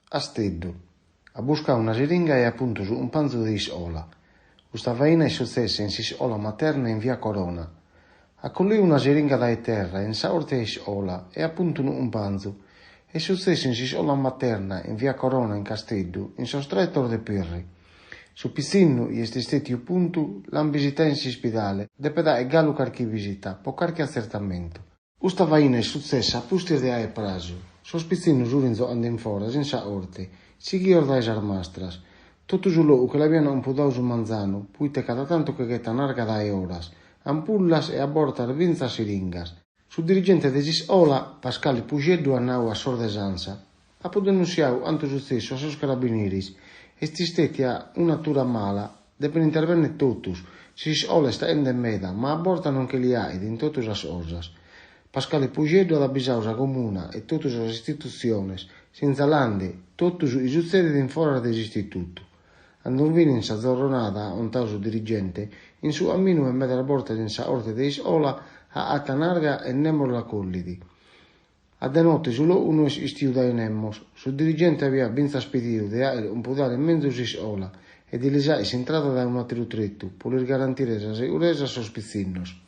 Hasteddu. At buscau una siringa e at puntu su cumpanzu de iscola. Custa faina est sutzessa in s'iscola materna in via Corona. At colliu una siringa dae terra in sa 'orte 'e iscola e at puntu unu cumpanzu. Est sutzessu in s'iscola materna in via Corona in Casteddu, in sos tretos de Pirri. Su pitzinnu, chi est istètiu puntu, l'ant bisitau in s'ispidale, depet àere galu carchi bisita pro carchi atzertamentu. Custa faina est sutzessa a pustis de àere prasu. Sos pitzinnos furint zocande in foras, in sa 'orte, sighios dae sas mastras. Totu su logu che l'abiant cumpudau su manzanu, puite cada tantu che ghetan arga dae 'oras, ampullas e a bortas bintzas siringas. Su dirigente de s'iscola, Pascale Puxeddu at nau a sos de s'Ansa, Apo denuntziau cantu sutzessu a sos carabineris. Est istètia un'atura mala, depen intervènnere totus. S'iscola est achende meda, ma a bortas non che li achet in totu sas cosas. Pascale Puxeddu at abisau sa Comuna e totu sas istitutziones, sinzalande totu su chi sutzedit in foras de s'istitutu. Cando finint sa zorronada, at contau su dirigente, in su caminu e medas bortas in sa 'orte de iscola acatan arga e nemos la collit. A de note su logu no est istiu dae nemos. Su dirigente abiat bintzas pediu de àere cumpudare menzus s'iscola e de lis àere s'intrada dae un'àteru tretu pro lis garantire sa seguresa a sos pitzinnos.